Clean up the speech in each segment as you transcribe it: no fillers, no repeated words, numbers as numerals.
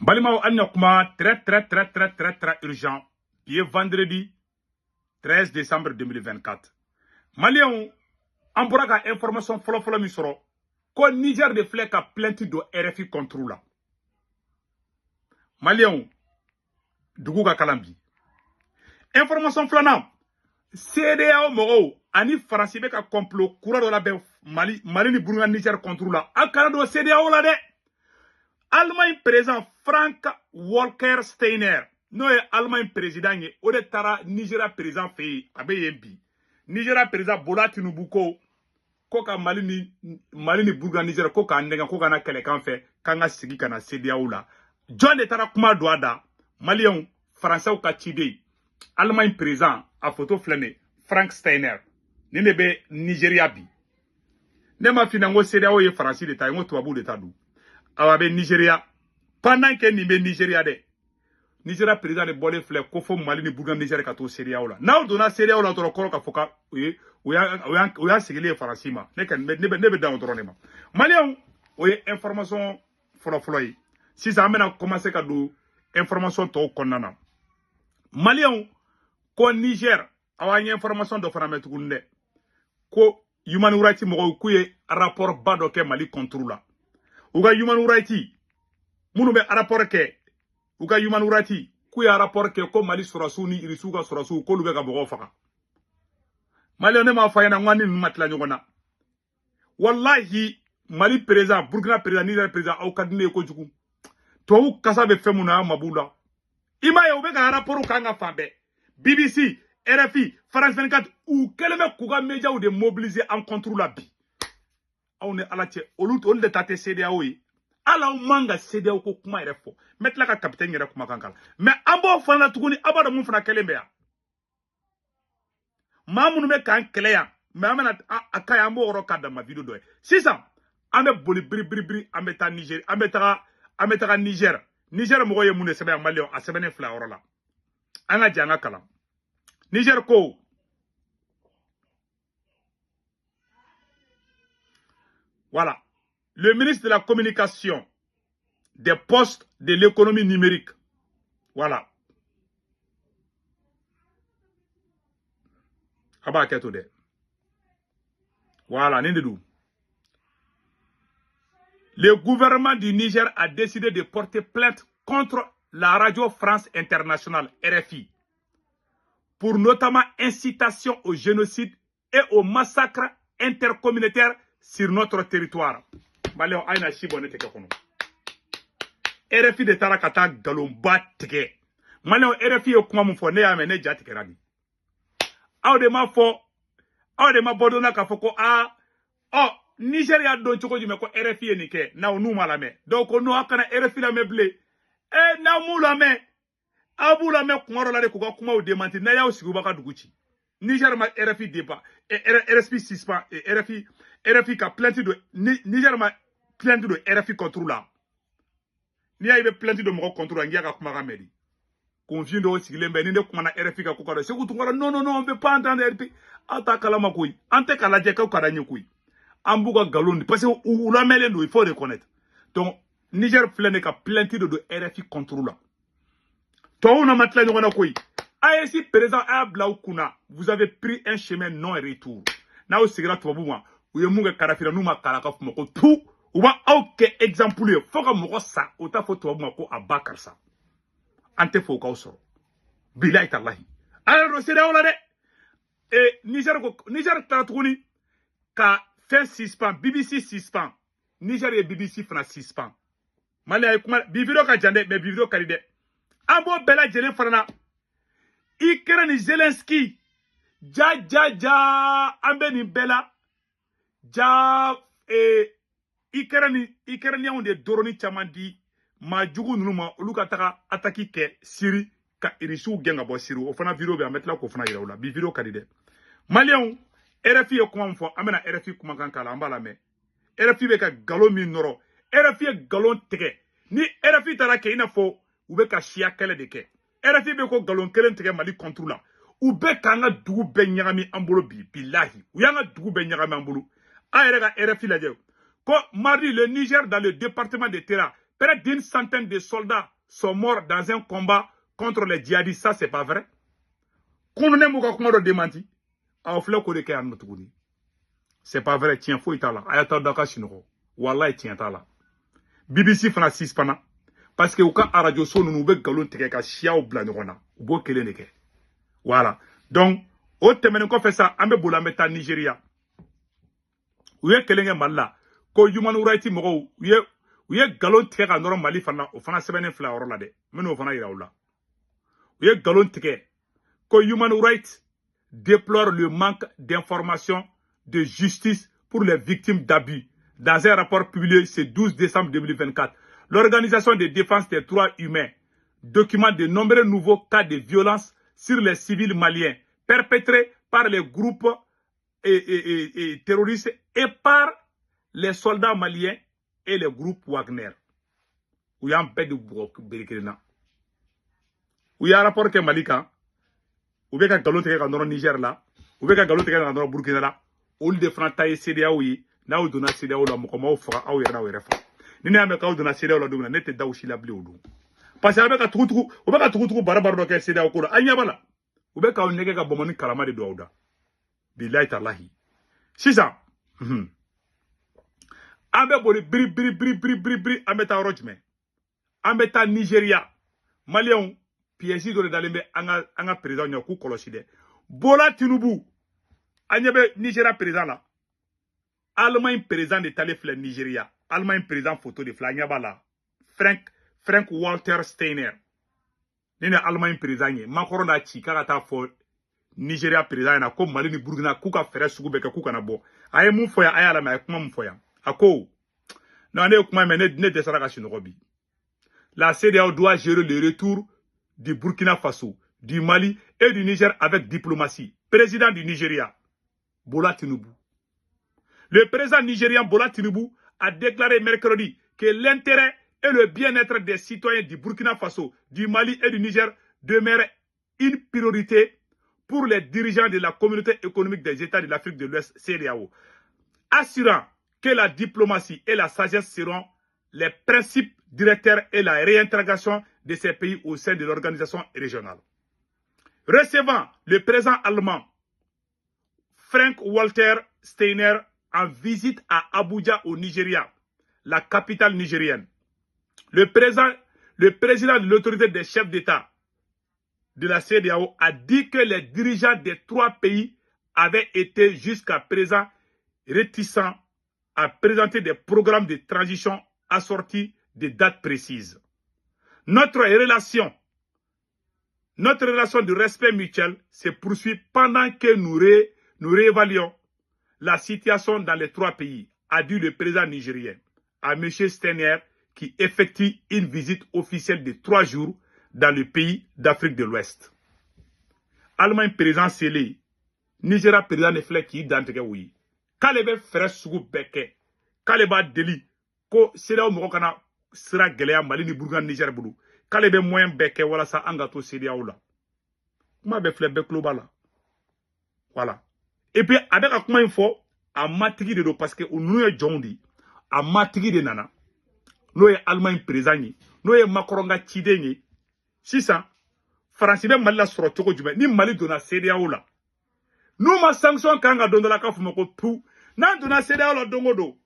Balimaw, an na kuma très très très très très très urgent. Bi ye vendredi 13 décembre 2024. Maliyɛnw, an bɔra ka information fɔlɔ-fɔlɔ min sɔrɔ ko Niger de filɛ ka plainte don RFI contre la. Maliyɛnw, dugu ka kalan bi. Information filanan, CEDEAO mɔgɔw ani Faransi bɛ ka complot kura dɔ labɛn Mali ni Burukina Niger contre la. Aw kana don CEDEAO la dɛ. Allemagne président Frank Walker Steiner, n'o ye Allemagne président ye, o de taara Nigeria président fɛ yen, a bɛ yen bi. Nigeria président Bola Tinubu ko ka Mali ni Burukina Niger ko k'an nɛgɛn ko ka na kɛlɛkan fɛ k'an ka sigi ka na CEDEAO la. Jɔn de taara kuma don a da? Maliyɛnw, Faransɛw ka ciden, Allemagne président, a photo filɛ nin ye, Frank Steiner. Nin de bɛ Nigeria bi. Ne ma f'i ɲɛna n ko CEDEAO ye Faransi de ta ye, n ko tubabuw de ta don. Awa, a bɛ Nigeria. Pendant que nin bɛ Nigeria dɛ, Nigeria président de bɔlen filɛ ko fo Mali ni Burukina Niger ka to CEDEAO la. N'aw donna CEDEAO la dɔrɔn, kɔrɔ k'a fɔ ka o ye o y'a sigilen ye Faransi ma. Ne kɔni ne bɛ dan o dɔrɔn de ma. Maliyɛnw, o ye information fɔlɔ-fɔlɔ ye. Sisan an bɛna commencer ka don information tɔw kɔnɔna na. Maliyɛnw, ko Niger, awa, an ye information dɔ fana mɛn tuguni dɛ, ko Human Rights mɔgɔw k'u ye rapport ba dɔ kɛ Mali contre la. U ka Human Rights minnu bɛ rapport kɛ, u ka Human Rights k'u ye rapport kɛ ko Mali sɔrɔsiw ni Irisiw ka sɔrɔsiw k'olu bɛ ka mɔgɔw faga. Maliyɛn, ne m'a fɔ a ɲɛna n ko an ni ninnu ma tila ɲɔgɔn na. Walahi, Mali président, Burkina président, Niger président, aw ka di ne ye kojugu. Tubabu kasa bɛ fɛn mun na, an ma b'u la. I m'a ye, u bɛ ka rapport k'an ka fan bɛɛ. BBC, RFI, France 24, u kɛlen bɛ k'u ka médiaw de mobiliser an contre la bi. Aw ni Ala cɛ, olu de ta tɛ CEDEAO ye. Hali aw man ka CEDEAO ko kuma yɛrɛ fɔ. N bɛ tila ka capitaine yɛrɛ kumakan k'a la. Mais an b'o fana na tuguni, aw b'a dɔn mun fana kɛlen bɛ yan. Maa minnu bɛ k'an kɛlɛ yan, mais an bɛna a ka ɲi, an b'o yɔrɔ k'a dama vidéo dɔ ye. Sisan an bɛ boli biri biri biri, an bɛ taa Niger, an bɛ taga Niger. Niger mɔgɔw ye mun de sɛbɛn yan? Maliyɛnw, a sɛbɛnnen filɛ a yɔrɔ la. An ka jɛ an ka kalan. Niger ko, voilà, le ministre de la Communication, des Postes, de l'Économie numérique, voilà, a b'a kɛ to dɛ. Voilà, nin de don. Le gouvernement du Niger a décidé de porter plainte contre la Radio France Internationale, RFI, pour notamment incitation au génocide et au massacre intercommunautaire sur notre territoire. Maliyɛnw, a ye na si bɔ ne tɛgɛ kɔnɔ. RFI de taara ka taa nkalonba tigɛ. Maliyɛnw, RFI ye kuma min fɔ, ne y'a mɛn, ne ja tigɛra de. Aw de ma fɔ, aw de ma bɔ don na k'a fɔ ko aa, ɔ Niger y'a dɔn cogo jumɛn ko RFI ye nin kɛ? N'aw n'u ma lamɛn, dɔw ko non, aw kana RFI lamɛn bilen. Ee, n'aw m'u lamɛn, aw b'u lamɛn kuma dɔ la de k'u ka kumaw démenti. N'a y'aw sigi, u b'a ka dugu ci. Niger ma RFI débat, RFI suspend, RFI ka plainte don. Niger ma plainte don RFI contre la. N'i y'a ye i bɛ plainte don mɔgɔ contre la, n k'i y'a ka kumakan mɛn de. Kunfin dɔw sigilen bɛ ni ne kumana RFI ka ko ka dɔn Sekou Tounkara, non non non, on veut pas entendre RFI. Aw t'a kalama koyi, an tɛ k'a lajɛ k'aw ka d'an ye koyi. An b'u ka nkalon di parce que u lamɛnlen don, il faut reconnaître. Donc Niger filɛ nin ka plainte de don RFI contre la. Tubabuw n'a ma tila ɲɔgɔn na koyi. AES président, a y'a bila aw kunna, vous avez pris un chemin non retour. N'aw sigira tubabuw ma, u ye mun kɛ Kadafi la, n'u ma kala ka f'u ma ko tu, u b'aw kɛ exemple ye fo ka mɔgɔ sa, o t'a fɔ tubabu ma ko a ba karisa. An tɛ fɛ o k'aw sɔrɔ, bilayi talahi. A yɛrɛ don CEDEAO la dɛ. E Niger ko, Niger taara tuguni ka fɛn suspend, BBC suspend. Niger ye BBC fana suspend. Mali a ye kuma bi, vidéo ka jan dɛ, mais bi vidéo ka di dɛ. An b'o bɛɛ lajɛlen fana na. Ukraine ni Zelensky, ja ja ja, an bɛ nin bɛɛ la. Ja, Ukraine ni Ukrainiens de drone caman di maa jugu ninnu ma, olu ka taga attaque kɛ Syrie ka Irisiw gɛn ka bɔ Syrie. O fana vidéo bɛ, an bɛ tila k'o fana yira u la. Bi vidéo ka di dɛ. Maliyɛnw, RFI ye kuma min fɔ, an bɛna RFI kumakan k'a la, an b'a lamɛn. RFI bɛ ka nkalon min nɔrɔ, RFI ye nkalon tigɛ. Ni RFI taara kɛ i n'a fɔ u bɛ ka siya kɛlɛ de kɛ. RFI bɛ ko nkalon kelen tigɛ Mali contre la. U bɛ k'an ka dugu bɛɛ ɲagami an bolo bi, bilahi, u y'an ka dugu bɛɛ ɲagami an bolo. An yɛrɛ ka RFI lajɛ ko mardi, le Niger, dans le département de Téra, près d'une centaine de soldats sont morts dans un combat contre les djihadistes. Ça, c'est pas vrai. Qu'on ne m'a pas démenti. Aw filɛ k'o de kɛ yan nɔ tuguni. C'est pas vrai, tiɲɛ foyi t'a la. A y'a taa da ka sunɔgɔ, walayi, tiɲɛ t'a la. BBC fana suspend parce que u ka arajo so ninnu, u bɛ nkalon tigɛ ka siyaw bila ɲɔgɔn na, u b'o kelen de kɛ. Voilà, donc o tɛmɛnen kɔfɛ sa, an bɛ boli, an bɛ taa Nigéria. U ye kelen kɛ Mali la ko human rights mɔgɔw, u ye nkalon tigɛ ka nɔrɔ Mali fana. O fana sɛbɛnnen filɛ yɔrɔ la dɛ, n bɛn'o fana yira u la. U ye nkalon tigɛ ko human rights déplore le manque d'informations de justice pour les victimes d'abus. Dans un rapport publié ce 12 décembre 2024, l'Organisation de défense des droits humains documente de nombreux nouveaux cas de violence sur les civils maliens perpétrés par les groupes et terroristes et par les soldats maliens et les groupes Wagner. U y'an bɛɛ de bugɔ bere kelen na. U y'a rapport kɛ Mali kan, u bɛ ka nkalon tigɛ ka nɔrɔ Niger la, u bɛ ka nkalon tigɛ ka nɔrɔ Burkina la. Olu de fana ta ye CEDEAO ye. N'aw donna CEDEAO la, mɔgɔ m'aw faga, aw yɛrɛ n'aw yɛrɛ faga. Ni ne y'a mɛn k'aw donna CEDEAO la don min na, ne tɛ da u si la bilen o don, parce que a bɛ ka tugutugu, u bɛ ka tugutugu bara bara dɔ kɛ CEDEAO ko la. An ɲɛ b'a la, u bɛ k'aw nɛgɛ ka bɔnbɔnni kalama de don aw da, bilayi talahi. Sisan an bɛ boli biri biri biri biri biri biri, an bɛ taa yɔrɔ jumɛn? An bɛ taa Nigéria. Maliyɛnw, piège dɔ de dalen bɛ an ka président ɲɛ, k'u kɔlɔsi dɛ. Bola Tinubu, an ɲɛ bɛ Nigéria président la. Allemagne président de talen filɛ Nigéria. Allemagne président photo de filɛ, an ɲɛ b'a la, Frank Walter Steiner. Ni Allemagne président ye Macron n'a ci k'a ka taa fɔ Nigéria président ɲɛna ko Mali ni Burkina k'u ka fɛɛrɛ sugu bɛɛ kɛ k'u kana bɔ. A ye mun fɔ yan? A y'a lamɛn, a ye kuma mun fɔ yan? A ko non, ne ye kuma mɛn, ne dɛsɛra ka sunɔgɔ bi. La CEDEAO doit gérer le retour du Burkina Faso, du Mali et du Niger avec diplomatie. Président du Nigeria, Bola Tinubu. Le président nigérian Bola Tinubu a déclaré mercredi que l'intérêt et le bien-être des citoyens du Burkina Faso, du Mali et du Niger demeurent une priorité pour les dirigeants de la Communauté économique des États de l'Afrique de l'Ouest, CEDEAO, assurant que la diplomatie et la sagesse seront les principes directeurs et la réintégration de ces pays au sein de l'organisation régionale. Recevant le président allemand Frank-Walter Steiner en visite à Abuja au Nigeria, la capitale nigérienne, le président de l'autorité des chefs d'État de la CEDEAO a dit que les dirigeants des trois pays avaient été jusqu'à présent réticents à présenter des programmes de transition assortis de dates précises. Notre relation de respect mutuel se poursuit pendant que nous réévaluons la situation dans les trois pays, a dit le président nigérien à M. Steiner, qui effectue une visite officielle de 3 jours dans le pays d'Afrique de l'Ouest. Allemagne président selen, Nigeria président de filɛ k'i dantigɛ o ye k'ale bɛ fɛɛrɛ sugu bɛɛ kɛ, k'ale b'a deli ko CEDEAO mɔgɔ kana sira gɛlɛya Mali ni Burukina, Niger bolo, k'ale bɛ moyen bɛɛ kɛ walasa an ka to CEDEAO la. Kuma bɛɛ filɛ, bɛɛ tulo b'a la. Voilà, et puis a bɛ ka kuma in fɔ, a matigi de don, parce que ninnu ye jɔnw de ye. A matigi de nana, n'o ye Allemagne président ye, n'o ye Macron ka ciden ye. Sisan Faransi bɛ Mali la sɔrɔ cogo jumɛn ni Mali donna CEDEAO la? N'u ma sanction kan ka don dɔ la, k'a fɔ ma ko tu, n'an donna CEDEAO la don o don,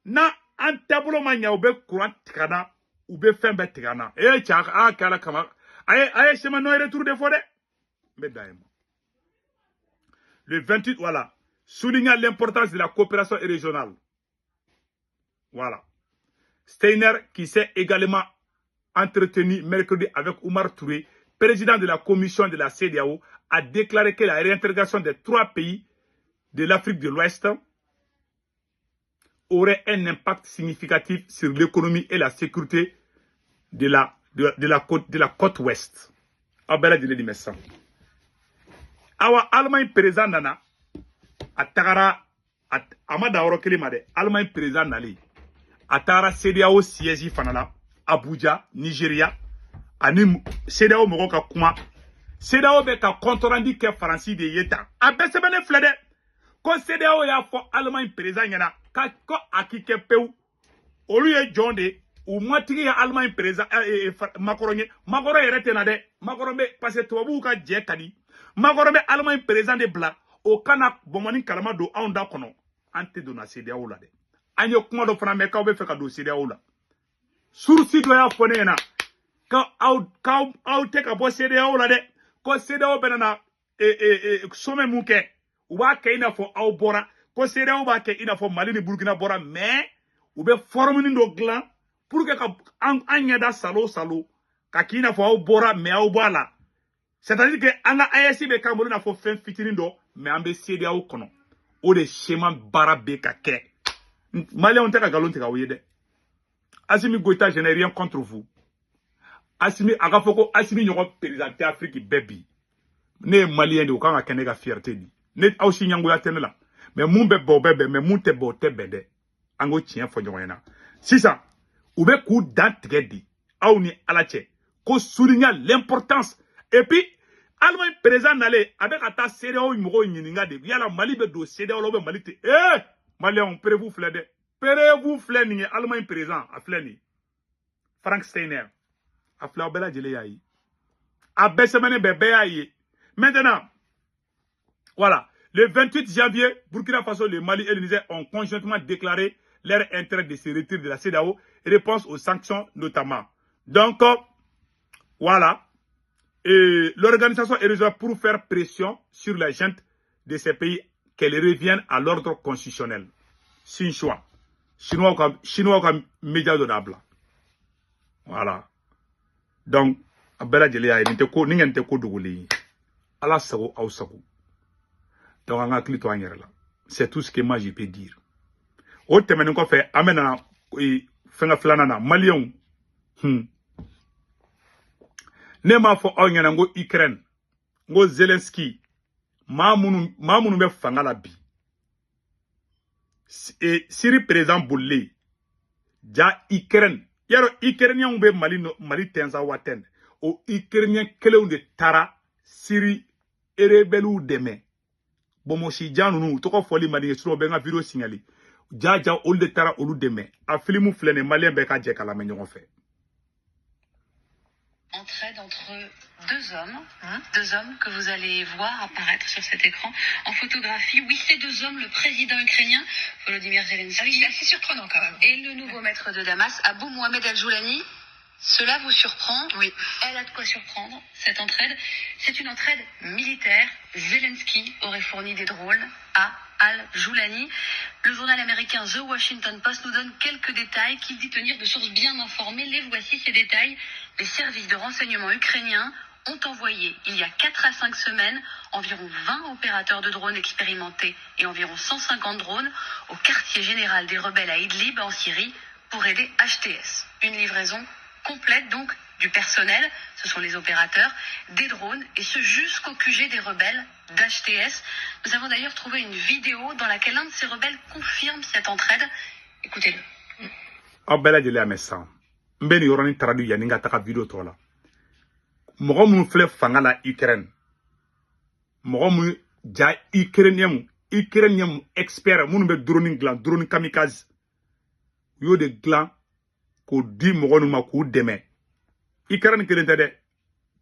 n'a an taabolo ma ɲɛ, u bɛ courant tigɛ an na, u bɛ fɛn bɛɛ tigɛ an na. E cɛ, a kɛ ala kama, a ye chemin non retour de fɔ dɛ. N bɛ dan yen ma. Le 28, voilà, soulignant l'importance de la coopération régionale. Voilà. Steiner, qui s'est également entretenu mercredi avec Oumar Touré, président de la commission de la CEDEAO, a déclaré que la réintégration des trois pays de l'Afrique de l'Ouest aurait un impact significatif sur l'économie et la sécurité de la côte ouest. Aw bɛɛ lajɛlen de bɛ sisan. Awa, Allemagne président nana, a tagara, a ma dan yɔrɔ kelen ma dɛ. Allemagne président nalen, a taara CEDEAO siège fana la Abuja, Nigeria, ani CEDEAO mɔgɔw ka kuma. CEDEAO bɛ ka compte rendu kɛ Faransi de ye tan. A bɛɛ sɛbɛnnen filɛ dɛ, ko CEDEAO y'a fɔ Allemagne président ɲɛna ka ko a k'i kɛ pewu, olu ye jɔn de. U matigi ye Allemagne président Macron ye. Macron yɛrɛ tɛ na dɛ. Macron bɛ, parce que tubabuw ka jɛ ka di. Macron bɛ Allemagne président de bila o kana bɔnbɔnni kalama don anw da kɔnɔ. An tɛ donna CEDEAO la dɛ. An ye kuma dɔ fana mɛn k'aw bɛ fɛ ka don CEDEAO la. Source dɔ y'a fɔ ne ɲɛna k'aw aw tɛ ka bɔ CEDEAO la dɛ, ko CEDEAO bɛna na sommet mun kɛ, u b'a kɛ i n'a fɔ aw bɔra, ko CEDEAO b'a kɛ i n'a fɔ Mali ni Burukina bɔra, mais u bɛ forme dɔ dilan pour que ka an ɲɛda salo salo ka k'i n'a fɔ aw bɔra, mais aw bɔ a la. C'est à dire que an ka AES bɛ k'an bolo i n'a fɔ fɛn fitinin dɔ, mais an bɛ CEDEAO kɔnɔ. O de schéma baara bɛ ka kɛ. Maliyɛnw tɛ ka nkalon tigɛ aw ye dɛ. Assimi Goïta, je n'ai rien contre vous. Assimi, a ka fɔ ko Assimi ɲɔgɔn président tɛ Afrique bɛɛ bi. Ne ye maliyɛn de ye, o kan ka kɛ ne ka fierté di. Ne aw si ɲɛngoya tɛ ne la. Mais mun bɛ bɛn, o bɛ bɛn, mais mun tɛ bɛn, o tɛ bɛn dɛ. An k'o tiɲɛ fɔ ɲɔgɔn ɲɛna. Sisan, u bɛ k'u dan tigɛ di aw ni Ala cɛ ko souligner l'importance. Et puis, Allemagne président nalen, a bɛ ka taa CEDEAO mɔgɔw ɲininka de yala Mali bɛ don CEDEAO la ou bien Mali tɛ. Eh! Maliyɛnw, preuve filɛ dɛ. Preuve filɛ nin ye. Allemagne président a filɛ nin ye. Frank Steiner a filɛ, aw bɛɛ lajɛlen y'a ye. A bɛɛ sɛbɛnnen bɛɛ, bɛɛ y'a ye. Maintenant, voilà, le 28 janvier, Burkina Faso, le Mali et le Niger ont conjointement déclaré leur intérêt de se retirer de la CEDEAO, réponse aux sanctions notamment. Donc, voilà. Et l'organisation est résolue pour faire pression sur les gens de ces pays qu'elle revienne à l'ordre constitutionnel. Xinhua. Chinois comme média de dabla. Voilà. Donc, a bɛɛ lajɛlen y'a ye, nin tɛ ko nin kɔni tɛ ko dogolen ye. Ala sago aw sago. Donc an ka hakili to an yɛrɛ la. C'est tout ce que moi je peux dire. O tɛmɛnen kɔfɛ, an bɛ na fɛnkɛ filanan na, maliyɛnw. Ne m'a fɔ aw ɲɛna n ko Ukraine, n ko Zelensky, maa minnu bɛ fanga la bi, Syrie président bolilen ja Ukraine, yarɔ Ukrainiens bɛ Mali Mali tɛnsa watɛn, o Ukrainien kelenw de taara Syrie rebelles dɛmɛ. Bɔnmɔsijan ninnu, u tɔgɔ fɔli man di ye, sinon u bɛ n ka vidéo signalé. Ja ja, olu de taara olu dɛmɛ. A filimu filɛ nin ye, maliyɛn bɛɛ ka jɛ k'a lamɛn ɲɔgɔn fɛ. Entraide entre deux hommes, hein, deux hommes que vous allez voir apparaître sur cet écran en photographie. Oui, ces deux hommes, le président ukrainien Volodymyr Zelensky. Ah oui, c'est assez surprenant quand même. Et le nouveau maître de Damas, Abou Mohamed Al-Joulani. Cela vous surprend? Oui. Elle a de quoi surprendre, cette entraide. C'est une entraide militaire. Zelensky aurait fourni des drones à Al-Joulani. Le journal américain The Washington Post nous donne quelques détails qu'il dit tenir de sources bien informées. Les voici, ces détails. Les services de renseignement ukrainiens ont envoyé, il y a 4 à 5 semaines, environ 20 opérateurs de drones expérimentés et environ 150 drones au quartier général des rebelles à Idlib, en Syrie, pour aider HTS. Une livraison complète donc du personnel, ce sont les opérateurs, des drones, et ce jusqu'au QG des rebelles d'HTS. Nous avons d'ailleurs trouvé une vidéo dans laquelle l'un de ces rebelles confirme cette entraide. Écoutez-le. Aw bɛɛ lajɛlen y'a mɛn sisan. N bɛ nin yɔrɔnin traduit yanni n ka taga vidéo tɔ la. Mɔgɔ minnu filɛ fanga la Ukraine, mɔgɔ minnu ja Ukrainien, Ukrainien expert minnu bɛ drone dilan, drone kamikaze, u y'o de dilan k'o di mɔgɔ ninnu ma k'u dɛmɛ. Ukraine kelen tɛ dɛ,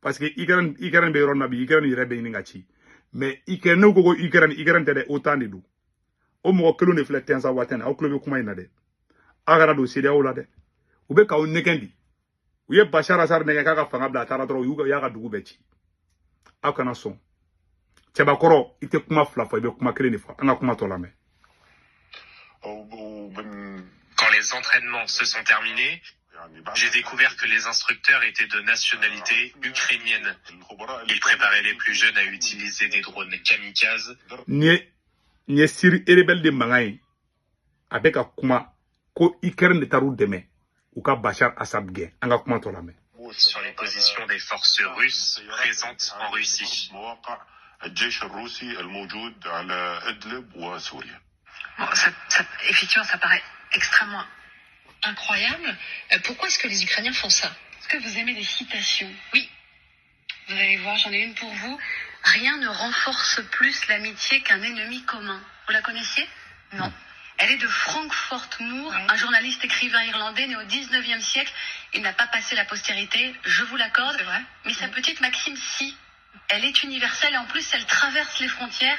parce que Ukraine bɛ yɔrɔ min na bi, Ukraine yɛrɛ bɛ ɲini ka ci, mais Ukraine, n'u ko ko Ukraine, Ukraine tɛ dɛ, OTAN de don. O mɔgɔ kelenw de filɛ tɛnsa waati na. Aw tulo bɛ kuma in na dɛ. Aw kana don CEDEAO la dɛ. U bɛ k'aw nɛgɛn di. U ye Bashar Assad nɛgɛn k'a ka fanga bila, a taara dɔrɔn, u y'a ka dugu bɛɛ ci. Aw kana sɔn. Cɛbakɔrɔ, i tɛ kuma fila fɔ, i bɛ kuma kelen de fɔ. An ka kuma tɔ lamɛn. Quand les entraînements se sont terminés, j'ai découvert que les instructeurs étaient de nationalité ukrainienne. Ils préparaient les plus jeunes à utiliser des drones kamikazes. Nin ye Syrie rebelle de mankan ye. A bɛ ka kuma ko Ukraine de taar'u dɛmɛ u ka Bashar Assad gɛn. An ka kuma tɔ lamɛn. Sur les positions des forces russes présentes en Russie. الجيش الروسي الموجود على ادلب وسوريا. Bon, effectivement, ça paraît extrêmement incroyable. Pourquoi est-ce que les Ukrainiens font ça? Est-ce que vous aimez les citations? Oui. Vous allez voir, j'en ai une pour vous. Rien ne renforce plus l'amitié qu'un ennemi commun. Vous la connaissiez? Non. Elle est de Frankfort Moore, un journaliste écrivain irlandais né au 19e siècle. Il n'a pas passé la postérité, je vous l'accorde. Mais sa petite maxime, si, elle est universelle et en plus, elle traverse les frontières,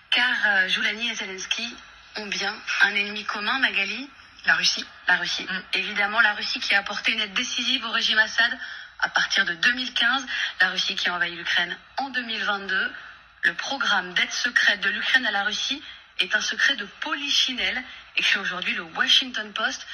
car Joulani et Zelensky ont bien un ennemi commun, Magali. La Russie. La Russie. Évidemment, la Russie qui a apporté une aide décisive au régime Assad à partir de 2015. La Russie qui a envahi l'Ukraine en 2022. Le programme d'aide secrète de l'Ukraine à la Russie est un secret de polichinelle, écrit aujourd'hui le Washington Post.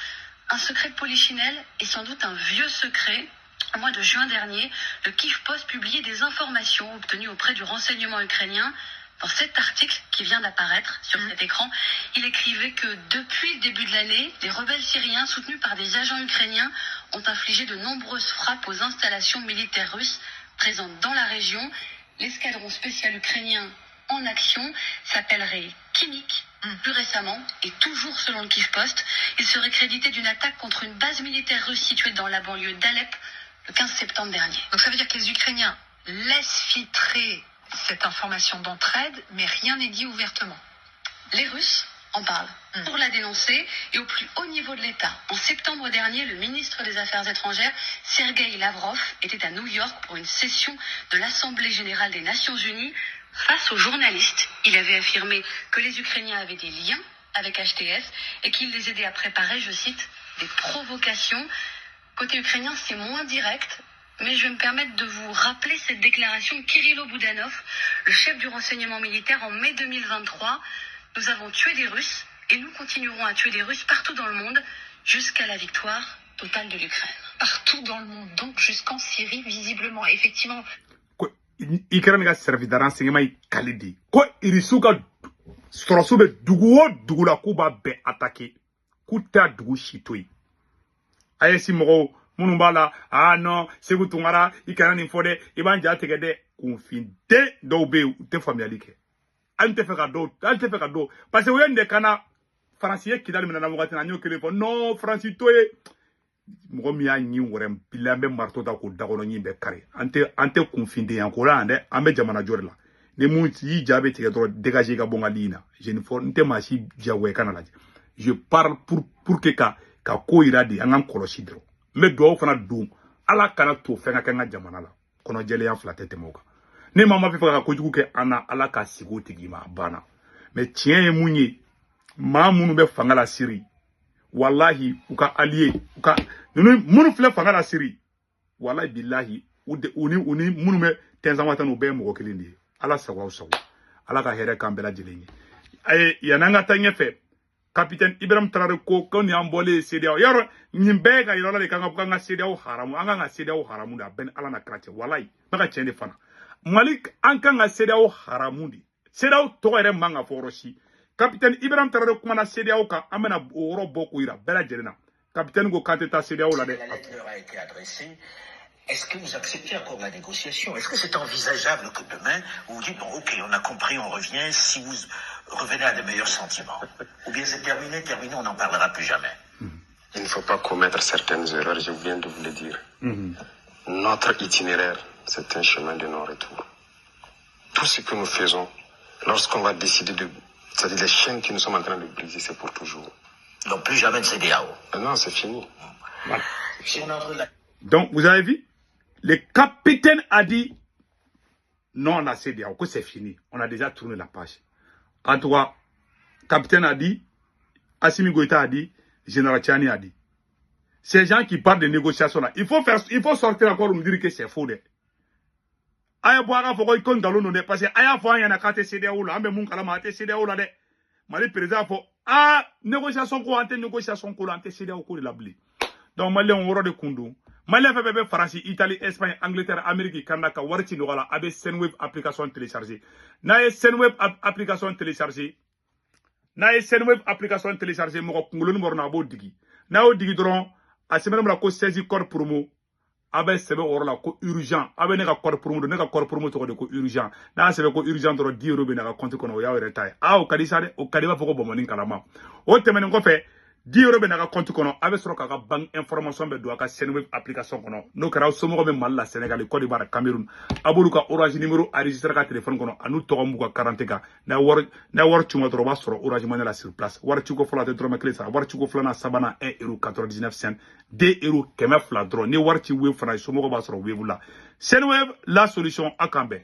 Un secret de polichinelle est sans doute un vieux secret. Au mois de juin dernier, le Kiev Post publiait des informations obtenues auprès du renseignement ukrainien. Dans cet article qui vient d'apparaître sur cet écran, il écrivait que depuis le début de l'année, les rebelles syriens soutenus par des agents ukrainiens ont infligé de nombreuses frappes aux installations militaires russes présentes dans la région. L'escadron spécial ukrainien en action s'appellerait Kimik. Plus récemment, et toujours selon le Kiev Post, il serait crédité d'une attaque contre une base militaire russe située dans la banlieue d'Alep le 15 septembre dernier. Donc ça veut dire que les Ukrainiens laissent filtrer cette information d'entraide, mais rien n'est dit ouvertement. Les Russes en parlent pour la dénoncer et au plus haut niveau de l'État. En septembre dernier, le ministre des Affaires étrangères, Sergueï Lavrov, était à New York pour une session de l'Assemblée générale des Nations unies. Face aux journalistes, il avait affirmé que les Ukrainiens avaient des liens avec HTS et qu'il les aidait à préparer, je cite, des provocations. Côté ukrainien, c'est moins direct. Mais je vais me permettre de vous rappeler cette déclaration de Kirilo Boudanov, le chef du renseignement militaire, en mai 2023. Nous avons tué des Russes et nous continuerons à tuer des Russes partout dans le monde jusqu'à la victoire totale de l'Ukraine. Partout dans le monde, donc jusqu'en Syrie, visiblement. Effectivement. Ukraine ka service de renseignement ye kali de ko Irisiw ka sɔrɔsiw bɛ dugu o dugu la k'u b'a bɛɛ attaquer, k'u t'a dugu si to yen. AES mɔgɔw minnu b'a la, ah non, Segu Tunkara, i kana nin fɔ dɛ, i b'an ja tigɛ dɛ. Kunfinden dɔw bɛ yen, u tɛ faamuyali kɛ. An tɛ fɛ ka dɔw, an tɛ fɛ ka dɔw, parce que u ye nin de kana Faransi ye Kidali minɛ na wagati na, an y'o kelen fɔ, non, Faransi to ye. Mɔgɔ min y'a ɲin wɛrɛ bila, an bɛ marteau ta k'o dakɔnɔ ɲin bɛɛ kari. An tɛ kunfindenya ko la yan dɛ, an bɛ jamana jɔ de la. Ni mun y'i ja bɛ tigɛ dɔrɔn, dégage, ka bɔ n ka ligne na. Je ne fɔ n tɛ maa si diyagoya i kana lajɛ. Je parle pour que ka ko yira de, an k'an kɔlɔsi dɔrɔn. N bɛ dugawu fana don, Ala kana to fɛn ka kɛ n ka jamana la. Kɔnɔjɛlenya fila tɛ tɛmɛ o kan. Ni maa ma fɛ ka kojugu kɛ an na, Ala ka sigi o tigi ma, a banna. Mais tiɲɛ ye mun ye, maa minnu bɛ fanga la Siri, walahi, u ka allié, u ka ninnu minnu filɛ fanga la Siri, walahi bilahi, u de u ni minnu bɛ Tɛnzanwatɛn, u bɛɛ ye mɔgɔ kelen de ye. Ala sago aw sago, Ala ka hɛrɛ k'an bɛɛ lajɛlen ye. Ayi, yan'an ka taa ɲɛfɛ, capitaine Ibrahim Traoré ko nin y'an bɔlen ye CEDEAO yɔrɔ nin bɛɛ ka yɔrɔ la de k'an ka CEDEAO haramu, an kan ka CEDEAO haramu de. A bɛɛ ni Ala na kira cɛ, walahi, n bɛ ka tiɲɛ de fana. Mali, an kan ka CEDEAO haramu de. CEDEAO tɔgɔ yɛrɛ man ka fɔ yɔrɔ si. Capitaine Ibrahim Traoré kumana CEDEAO kan, an bɛna o yɔrɔ bɔ k'o yira bɛɛ lajɛlen na. Capitaine ko k'an tɛ taa CEDEAO la dɛ. La lettre leur a été adressée. Est-ce que vous acceptez encore la négociation? Est-ce que c'est envisageable que demain, vous vous dites, bon, ok, on a compris, on revient, si vous revenez à de meilleurs sentiments? Ou bien c'est terminé, terminé, on n'en parlera plus jamais? Il ne faut pas commettre certaines erreurs, je viens de vous le dire. Notre itinéraire, c'est un chemin de non-retour. Tout ce que nous faisons, lorsqu'on va décider de... C'est-à-dire les chaînes que nous sommes en train de briser, c'est pour toujours. Donc plus jamais de CEDEAO. Ah non, c'est fini. Voilà. Si on entre la... Donc, vous avez vu, le capitaine a dit non, la CEDEAO, que c'est fini. On a déjà tourné la page. En tout cas, capitaine a dit, Assimi Goïta a dit, Général Tchiani a dit. Ces gens qui parlent de négociations là, il faut sortir encore nous dire que c'est faux. A ye bɔ a ka fɔ ko nkalon don dɛ, parce que a y'a fɔ an ɲɛna k'a tɛ CEDEAO la, an bɛ mun kalama, a tɛ CEDEAO la dɛ. Mali président fɔ, ah, négociation ko, an tɛ négociation ko la, an tɛ CEDEAO ko de la bilen. Donc maliyɛnw, wɔrɔ de kun don. Maliyɛn fɛn fɛn bɛ Faransi, Italie, Espagne, Angleterre, Amérique, Canada, ka wari ci nɔgɔya la, a bɛ Sendwave application télécharger. N'a ye Sendwave application télécharger, n'a ye Sendwave application télécharger, mɔgɔ kunkoloni bɔrɔ a b'o digi. N'a y'o digi dɔrɔn, a sɛbɛnnen bɛ la ko 16 code promo, a bɛ sɛbɛn o yɔrɔ la ko urgent. A bɛ ne ka code promo don, ne ka code promo tɔgɔ de ko urgent. N'a y'a sɛbɛn ko urgent dɔrɔn, 10 euros bɛ na ka compte kɔnɔ, o y'aw yɛrɛ ta ye. Aa, o ka di sa dɛ, o ka di i b'a fɔ ko bɔnbɔnni kalama. O tɛmɛnen kɔfɛ, 10 euros bɛ n'a ka compte kɔnɔ, a bɛ sɔrɔ k'a ka banque information bɛ don a ka Sendwave application kɔnɔ. N'o kɛra, aw somɔgɔw bɛ Mali la, Sénégal, Côte d'Ivoire, Cameroun, a b'olu ka Orange numéro enregistré ka téléphone kɔnɔ ani tɔgɔ b'u ka carte kan. N'a ye wari c'u ma dɔrɔn, o b'a sɔrɔ Orange Money la sur place. Wari ciko fɔlɔ, a tɛ dɔrɔmɛ kelen sara. Wari ciko filanan, sabanan, 1 euro 99 cent, 2 euro, 200 dɔrɔn. Ni wari ci Wave fana ye, somɔgɔw b'a sɔrɔ Wave la. Sendwave, la solution. A kan bɛn.